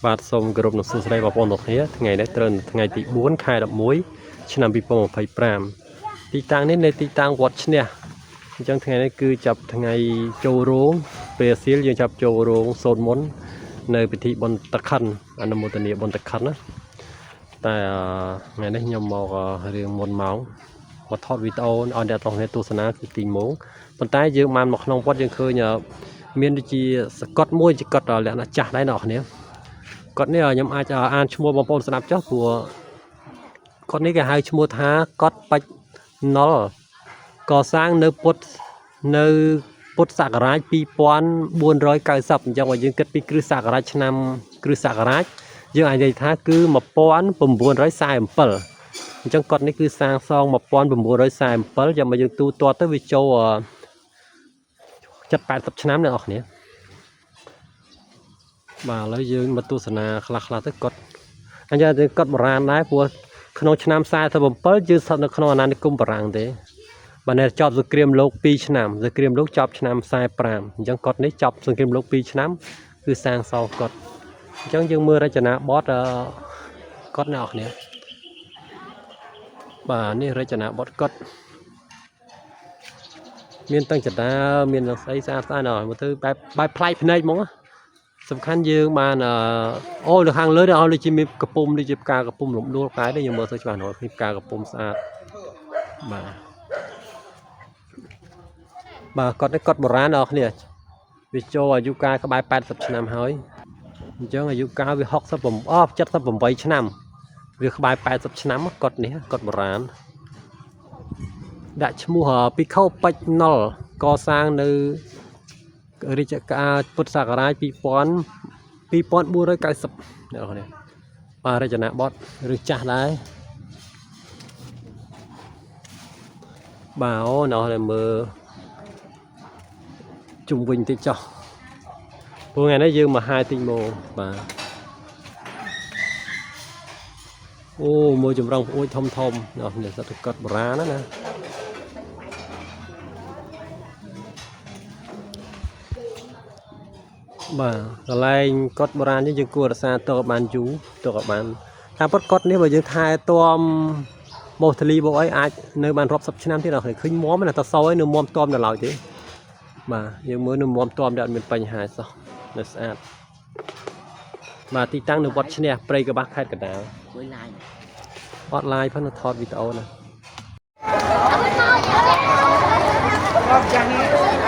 បាទសូមគោរពនឹងសួស្តីបងប្អូនទាំងគ្នាថ្ងៃនេះត្រូវនៅថ្ងៃទី4ខែ11ឆ្នាំ2025ទីតាំងនេះនៅទីតាំងវត្តឈ្នះអញ្ចឹងថ្ងៃនេះគឺចាប់ថ្ងៃចូលរោងពេលសៀលយើងចាប់ចូលរោងសូត្រមន្តនៅពិធីបុណ្យតក្ខិនអនុមោទនាបុណ្យតក្ខិនណាតែថ្ងៃនេះខ្ញុំមករឿងមុនម៉ោងមកថតវីដេអូឲ្យអ្នកទាំងគ្នាទស្សនាគឺទីម៉ោងប៉ុន្តែយើងបានមកក្នុងវត្តយើងឃើញមានដូចជាសកត់មួយជាកត់លក្ខណៈចាស់ដែរអ្នកនរគ្នា គាត់នេះខ្ញុំអាចអានឈ្មោះបងប្អូនស្ដាប់ចុះព្រោះគាត់នេះគេហៅឈ្មោះថាកត់ពេជ្រណុលកសាងនៅពុទ្ធនៅពុទ្ធសករាជ2490អញ្ចឹងបើយើងគិតពីគ្រិស្តសករាជឆ្នាំគ្រិស្តសករាជយើងអាចនិយាយថាគឺ1947អញ្ចឹងគាត់នេះគឺសាងសង់1947យ៉ាងមកយើងទូទាត់ទៅវាចូល70 80ឆ្នាំអ្នកនរគ្នា បាទឥឡូវយើងមកទស្សនាខ្លះខ្លះទៅគាត់អញ្ចឹងទៅគាត់បុរាណដែរព្រោះក្នុងឆ្នាំ47យើងស្ថិតនៅក្នុងអាណានិគមបារាំងទេបាទនេះចប់សង្គ្រាមលោក2ឆ្នាំសង្គ្រាមលោកចប់ឆ្នាំ45អញ្ចឹងគាត់នេះចប់សង្គ្រាមលោក2ឆ្នាំគឺសាងសង់គាត់អញ្ចឹងយើងមើលរចនាបថគាត់អ្នកនរគ្នាបាទនេះរចនាបថគាត់មានតាំងចតាមានស្អីស្អាតស្អាតណោះមើលទៅបែបបែបប្លែកភ្នែកហ្មងណា សំខាន់យើងបានអូនៅខាងលើនេះអស់ដូចជាមានកំពុំដូចជាផ្កាកំពុំលំដួលផ្កានេះយើងមើលទៅច្បាស់ណាស់ឃើញផ្កាកំពុំស្អាតបាទបាទគាត់នេះគាត់បុរាណដល់គ្នាវាចូលអាយុកាលក្បែរ80ឆ្នាំហើយអញ្ចឹងអាយុកាលវា68អស់78ឆ្នាំវាក្បែរ80ឆ្នាំគាត់នេះគាត់បុរាណដាក់ឈ្មោះភិក្ខុពេជ្រណុលកសាងនៅរាជកាលពុទ្ធសករាជ2000 2490អ្នកនរគ្នាបាទរចនាបថឬចាស់ដែរបាទអូអ្នកនរមើលជុំវិញតិចចុះព្រោះថ្ងៃនេះយើងមកហាយតិចមកបាទអូមើលចម្រងប្អួយធំធំអ្នកនរសត្វកត់បុរាណណាណាបាទកន្លែងកត់បុរាណនេះយើងគួររក្សាទុកឲ្យបានយូរទុកឲ្យបានតាមពិតកត់នេះបើយើងថែទាំ បោសធលីបោកអីអាចនៅបានរាប់សិបឆ្នាំទៀតដល់ឃើញមណាតសយនៅមមតំដល់ឡើយទេបាទយើងមើលនៅមមតំដែលអត់មានបញ្ហាសោះនៅស្អាតបាទទីតាំងនៅវត្តឈ្នះព្រៃកប្បាសខេត្តកណ្ដាល មួយឡាយ អត់ឡាយផងថតវីដេអូណា រាប់យ៉ាងនេះ